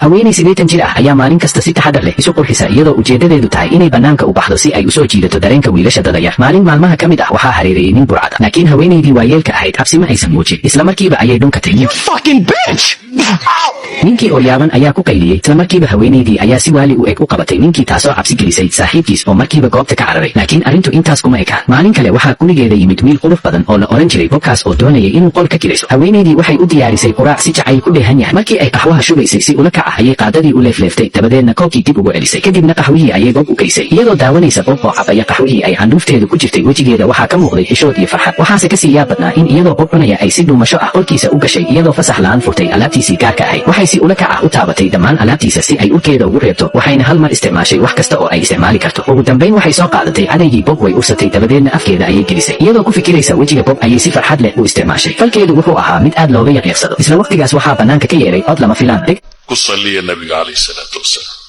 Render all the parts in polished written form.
Haweeney 80 jir ah ayaa maalin kasta si taxadar leh isu qurxisa, iyadoo ujeedadeedu tahay inay bannaanka u baxdo si ay u soo jiidato dareenka wiilasha dadayar. Maalin maalmaha ka mid ah waxaa hareereeyey nin burcad, laakiin haweenaydii waayeelka ahayd cabsi ma aysan muujin. Isla markiiba ayay dhunkatay ninkii. Fucking bitch! Ninkii oo yaaban ayaa ku qayliyey. Isla markiiba haweenaydii ayaa si waali u eg u qabatay ninkii, taasoo cabsi gelisay saaxiibkiis oo markiiba goobta ka cararay. Laakiin arrintu intaas kuma ekaan. Maalin kale waxaa gurigeeda yimid wiil qurux badan oo la oran jiray Bobkaas oo doonayay inuu qol ka kirayso. Haweenaydii waxay u diyaarisay quraac si jacayl ku dheehan yahay. Markii ay qaxwaha shubaysay, si ula kac ah ayay qaadadii u leefleeftay, dabadeedna koobkii dib ugu celisay. Kadibna qaxwihii ayay Bob u geysay, iyadoo daawanaysa Bob oo cabaya qaxwihii ay candhuufteedu ku jirtay. Wejigeeda waxaa ka muuqday xishood iyo farxad. Waxaase kasii yaab badnaa in iyadoo Bob cunaya ay si dhuumasho ah qolkiisa u gashay, iyadoo fasax la'aan furtay alaabtiisii gaarka ahayd. Waxay si ula kac ah u taabatay dhammaan alaabtiisa si ay urkeeda ugu reebto, waxayna hal mar isticmaashay wax kasta oo ay isticmaali karto. Ugu dambayn waxay soo qaadatay cadaygii Bob, way ursatay, dabadeedna afkeeda ayay gelisay. Iyadoo ku fikiraysa wejiga Bob ayay si farxad leh u isticmaashay. Falkeedu wuxuu ahaa mid aad looga yaqyaqsado. Isla waqtigaas waxaa bannaanka ka yeeray cod lama filaan. Deg Ku salliya Nabiga calayhi salaatu wasalaam.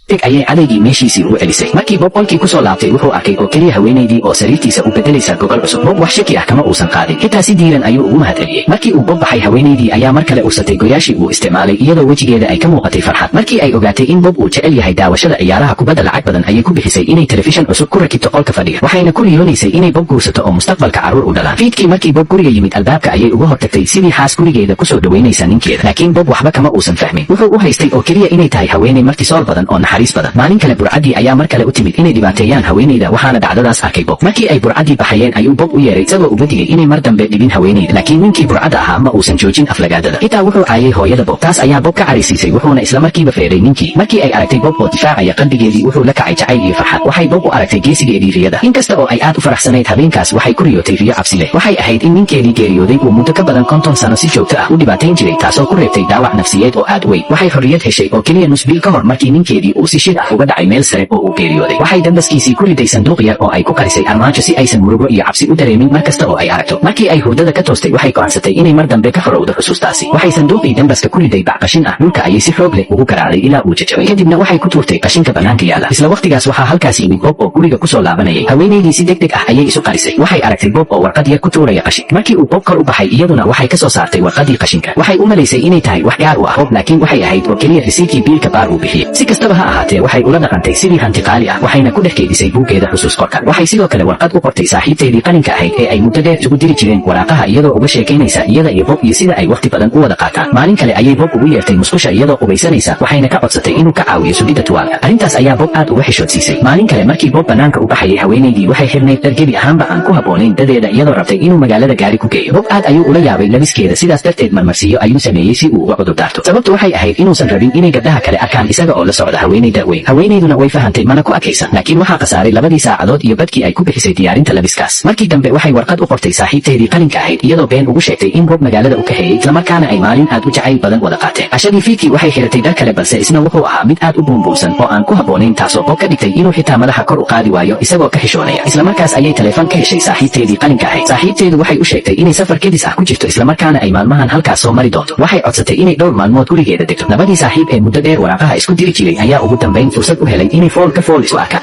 deg ayay cadaygii meeshiisii ugu celisay. Markii Bob qolkii kusoo laabtay, wuxuu arkay oo keliya haweenaydii oo sariirtiisa u bedelaysa gogol cusub. Bob wax shaki ah kama uusan qaadin, xitaa si diiran ayuu ugu mahad celiyey. Markii uu Bob baxay, haweenaydii ayaa mar kale ursatay goyaashii uu isticmaalay, iyadoo wejigeeda ay ka muuqatay farxad. Markii ay ogaatay in Bob uu jecel yahay daawashada ciyaaraha kubadda, lacag badan ayay ku bixisay inay telefishan cusub ku rakibto qolka fadhiga, waxayna ku riyoonaysay inay Bob guursato oo mustaqbalka carruur u dhalaan. Fiidkii markii Bob guriga yimid, albaabka ayay uga hortagtay sidii xaas gurigeeda kusoo dhoweynaysa ninkeeda. Laakiin Bob waxba kama uusan fahmin. Wuxuu u haystay oo keliya inay tahay haweenay martisoor badan oo naxariis badan. Maalin kale burcaddii ayaa mar kale u timid inay dhibaateeyaan haweenayda, waxaana dhacdadaas arkay Bob. Markii ay burcaddii baxayeen ayuu Bob u yeeray, isagoo uga digay inay mar dambe dhibin haweenayda. Laakiin ninkii burcadda ahaa ma uusan joojin aflagaadada, xitaa wuxuu caayay hooyada Bob. Taas ayaa Bob ka caraysiisay, wuxuuna isla markiiba feeray ninkii. Markii ay aragtay Bob oo difaacaya, qalbigeedii wuxuu la kacay jacayl iyo farxad. Waxay Bob u aragtay geesigeedii riyada. Inkasta oo ay aad u faraxsanayd, habeenkaas waxay ku riyootay riyo cabsi leh. Waxay ahayd in ninkeedii geeriyooday uu muddo ka badan 50 sano si joogto ah u dhibaatayn jiray, taasoo ku reebtay dhaawac nafsiyeed oo aad u weyn. Waxay xorriyad heshay oo keliya nus bil ka hor, markii ninkeedii uu si shid ah uga dhacay meel sare oo uu geeriyooday. Waxay dambaskiisii ku riday sanduuq yar oo ay ku qarisay armaajo, si aysan murugo iyo cabsi u dareemin mar kasta oo ay aragto. Markii ay hurdada ka toostay, waxay go'aansatay inay mar dambe ka xorowdo xusuustaasi. Waxay sanduuqii dambaska ku riday bac qashin ah, dhulka ayay si xoog leh ugu garaacday ilaa uu jajabay, kadibna waxay ku tuurtay qashinka bannaanka yaala. Isla waqtigaas waxaa halkaas yimid Bob oo guriga kusoo laabanayay. Haweenaydii si deg deg ah ayay isu qarisay. Waxay aragtay Bob oo warqad yar ku tuuraya qashin. Markii uu Bob kor u baxay, iyaduna waxay ka soo saartay warqadii qashinka. Waxay u malaysay inay tahay wax gaar u ah Bob, laakiin waxay ahayd oo keliya risiidkii biilka baar uu bixiyey. Si kastaba ha ahaatee, waxay ula dhaqantay sidii hanti qaali ah, waxayna ku dhex keydisay buuggeeda xusuus qorka. Waxay sidoo kale warqad u qortay saaxiibteedii qalinka ahayd ee ay muddo dheer isugu diri jireen waraaqaha, iyadoo uga sheekaynaysa iyada iyo Bob iyo sida ay waqti badan u wada qaataan. Maalin kale ayay Bob ugu yeertay musqusha iyadoo qubaysanaysa, waxayna ka codsatay inuu ka caawiyo sugidda tuwaalka. Arrintaas ayaa Bob aad uga xishoodsiisay. Maalin kale markii Bob bannaanka u baxayay, haweenaydii waxay xirnayd dhar gebi ahaanba aan ku habboonayn dadeeda, iyadoo rabtay inuu magaalada gaari ku geeyo. Bob aad ayuu ula yaabay labiskeeda, sidaas darteed marmarsiiyo ayuu sameeyey si uu uga cudur daarto. Sababtu waxay ahayd inuusan rabin inay gabdhaha kale arkaan isaga oo la socda haweenayda weyn. Haweenayduna way fahantay, mana ku adkaysan, laakiin waxaa khasaaray labadii saacadood iyo badkii ay ku bixisay diyaarinta labiskaas. Markii dambe waxay warqad u qortay saaxiibteedii qalinka ahayd, iyadoo been ugu sheegtay in Bob magaalada u kaxeeyey, islamarkaana ay maalin aad u jacayl badan wada qaateen. Cashadii fiidkii waxay xiratay dhar kale, balse isna wuxuu ahaa mid aad u buunbuunsan oo aan ku habboonayn, taasoo Bob ka dhigtay inuu xitaa madaxa kor u qaadi waayo isagoo ka xishoonaya. Islamarkaas ayay taleefon ka heshay saaxiibteedii qalinka ahayd. Saaxiibteedu waxay u sheegtay inay safar kedis ah ku jirto, islamarkaana ay maalmahan halkaas soo mari doonto. Waxay codsatay inay dhowr maalmood gurigeeda degto. Labadii saaxiib ee muddo dheer waraaqaha isku diri jiray ayaa ugu dambayn fursad u helay inay fool ka fool isu arkaan.